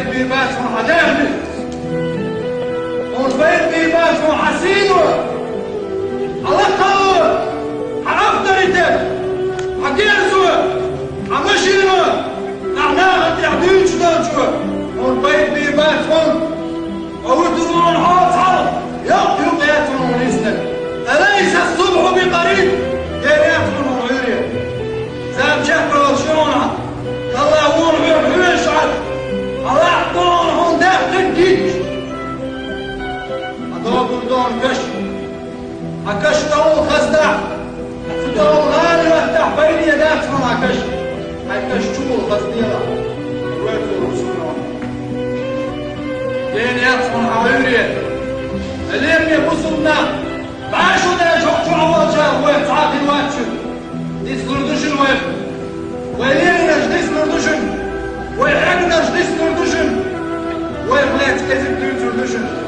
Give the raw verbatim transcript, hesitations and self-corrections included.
Бийр бац хьуна хьан даьхни. Хьуна байр бийр бац хьуна хьан сийно, хьан лакхало, хьан авторитет, хьан герзо, хьан машино, хьан нахана тӀехь дуьйцуш долчо. Хьуна байр бийр бац хьуна. Хьо ву дуьнен хьо цхьалха, йоккха юкъ яц хьуна хьуна йиснарг. أليس الصبح بقريب؟ Дера яц хьуна хьуна Ӏуьйре. Зама чекхбевлла шуна, Аллах вуна хьоьга хьоьжуш Ӏа, Аллах вуна хьуна даьккхина гича. Хьан догӀур догӀу каш, хьан каш тӀехула хазахь, хьан цу тӀехула гӀала латтахь, байре дац хьуна хьан каш, хьайн каш чухула хазделахь, вай цо русуно. Дера яц хьуна хьуна Ӏуьйре. Лераме бусулба нах, бӀаьшу даьлча хӀокху чу Ӏа волчарах вайх цхьа а хир вац шуна. Дицлур ду шуна вайх. Вай леринарш дицлур ду шуна. Вай хьегнарш дицлур ду шуна. Вайх лаьцна кӀезиг дуьйцур ду шуна.